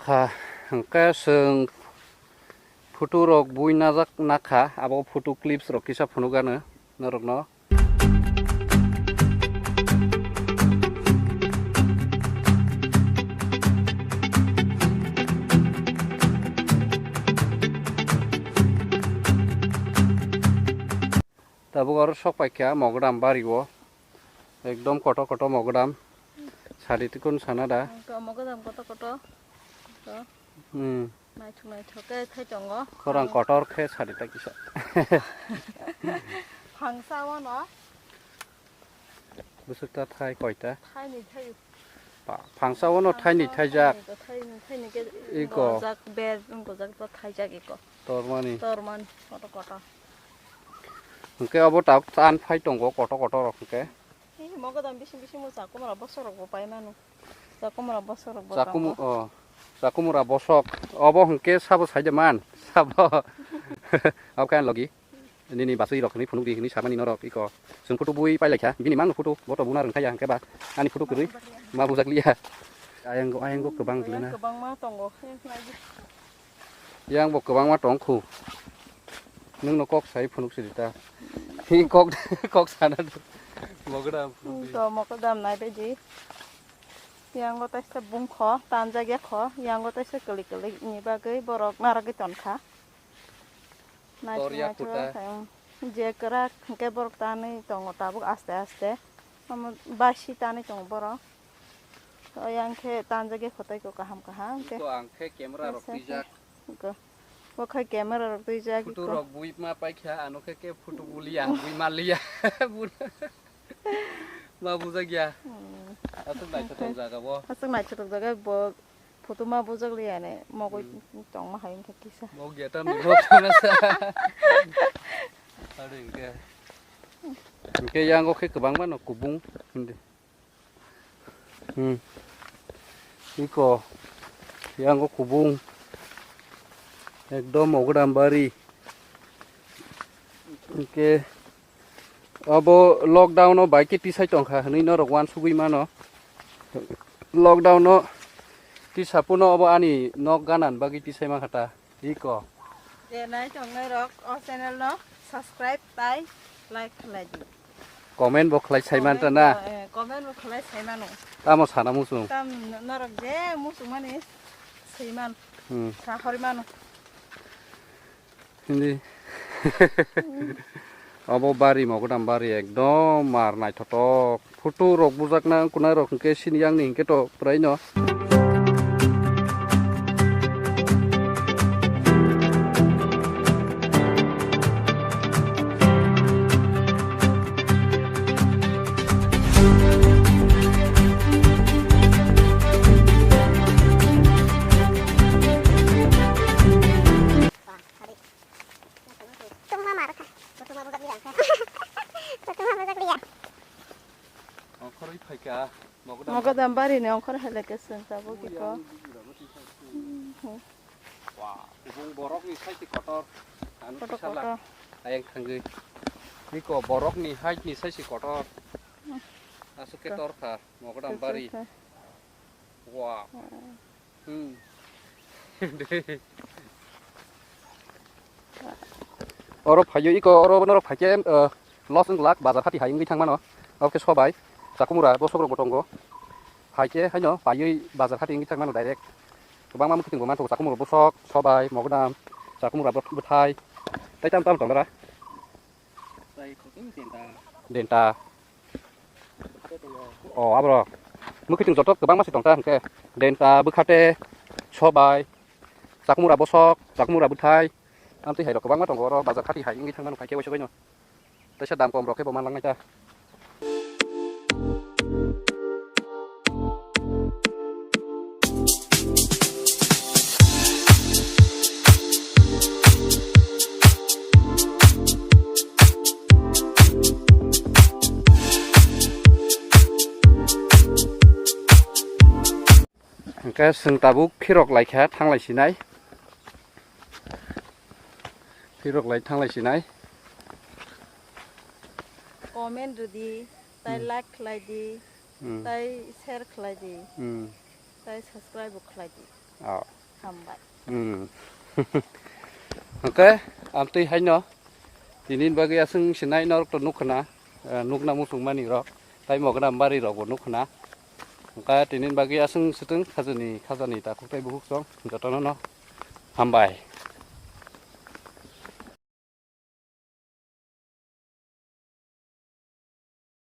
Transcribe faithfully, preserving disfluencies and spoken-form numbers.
Tha, hwnkhe chwng photo rok bui najak nakha, abo photo clips rok kisa phunukgano norokno. Tabuk oro sok paikha Mogodam bari o, ekdom kotor kotor Mogodam, sadi tikun sana da. Mogodam kotor kotor. Hmm. Naithok naithok khe thai tongo. Khorang kotor khe sadi ta kisa. Phangsa o no. Bwswk ta thai koita? Thaini thai. Pa-, phangsa o no thaini thaijak. Thaini to thaini, thaini khe iko. Gojak ber, gojak to thaijak iko. Tormani. Tormani, kotor kotor. Hwnkhe obo tabuk tan phai tongo kotor kotor rok hwnkhe. Ei, Mogodam bising bising bo chakumra bosok rok bo pai mano. Chakumra bosok rok bo tongo. Chakumu-, oh, chakumura bosok. Obo hwnkhe sabo saide man. Sabo. Obo khe ang logi. Nini basui rok hwnwi phunuk di hwnwi samani norok iko. Chwng photo bui pai laikha. Bini mangno photo bo to buna rwngthai ya hwnkhe ba. Ani photo kwrwi ma bujak liya. Ayang, ayang go kwbang bwlena. Kwbangma tongo. Yang bo kwbangma tong khu. Nwngno kok sai phunuk sidi ta. Hi kok, kok sana do. Mogodam phunuk di. To Mogodam nai bai di. Yango taisa bungkho, tanjak ya kho. Yango taisa kwlwi kwlwi ni bagwi borok naragwi tonkha. Tor ya naithok khuta. Naithok, um, je kwrak hwnkhe borok tanwi tongo tabuk aste aste. Omo basi tanwi tongo borok. O yang khe tanjak ya kho tei kok kaham kaham khe. Iko ang khe camera rok twijak. Iko. Bo khai camera rok twijak iko. Photo rok bui ma paikha, ano khe khe photo buliya, bui ma liya. Ma bujak ya. Hmm. Aswk naithotok jaga bo. Aswk naithotok jaga bo photo ma bujak liya ne mogwi tongma hai wngkha kisa. Mog ya tam ni mog tongma sa. Are hwnkhe. Hwnkhe yango khe kwbangma no kubung hindi. Hmm. Iko, yango kubung. Ekdom Mogodam bari. Hwnkhe, obo lockdown o bai khe tisai tongkha hwnwi norok uansugwi mano. Lockdown o tisa phano obo ani nok gana ni bagwi tisai mankha ta. Iko. Je nai tongnai rok o channel no subscribe tai like khlai di. Comment bo khlai sai man ta na? Comment bo, eh, comment bo khlai sai mano. Tamo sana muchung. Tam norok je muchung mani swi man. Hmm. Sa hori mano. Hindi. Obo bari Mogodam bari ekdom mar naithotok. Photo rok bujakna kunai rok hwnkhe sini yang ni hwnkhe to prai no. Tungma mar kha. Tungma bujak liya. Tungma bujak liya. Ongkhorwi phaikha, Mogodam. Mogodam bari ni ongkhor hai le keseng tabuk iko. Wah, kubung borok ni sai si kotor. Ano kotor, kisa la kotor. Ayang thangwi. Iko borok ni height ni sai si kotor. Aswk khe tor kha, Mogodam bari. Wah. Hmm. Oro phaio iko oro norok phaikhe, eh, los wng glak bazar hati hai wngwi thangmano. Obo khe sobai, chakumura, bosok rokbo tongo. Phaikhe haino paiwi bazar hati wngwi thangmano direct. Kwbangma mwkhwtwngbo manthogo, chakumura bosok, sobai, mogodam, chakumura bwthai. Tei tam tam tongdara. Denta. O, aborok. Mwkhwtwng joto kwbangma se tongkha hwnkhe. Denta, bwkhate, sobai, chakumura bosok, chakumura bwthai. Amtwi hairok kwbangma tongo oro bazar hati hai wngwi thangmano khaikhe waisa baino. Teisa dam kom rok khe bo manlang nai ta. Hwnkhe chwng tabuk phirok laikha, thanglai sinai. Phirok lai thanglai sinai. Comment rwdi, tai hmm, like khlai di, hmm, tai share khlai di, hmm, tai subscribe bo khlai di. Oh. Hambai. Hmm. Hwnkhe amtwi haino tini bagwi aswng sinai norok to nukhna, eh, nukna muchungmani rok, tai mogra bari rok bo nukhna. Hwnkhe tini bagwi aswng swtwng khajani, khajani takhuk tai bukhuk song jotono no hambai.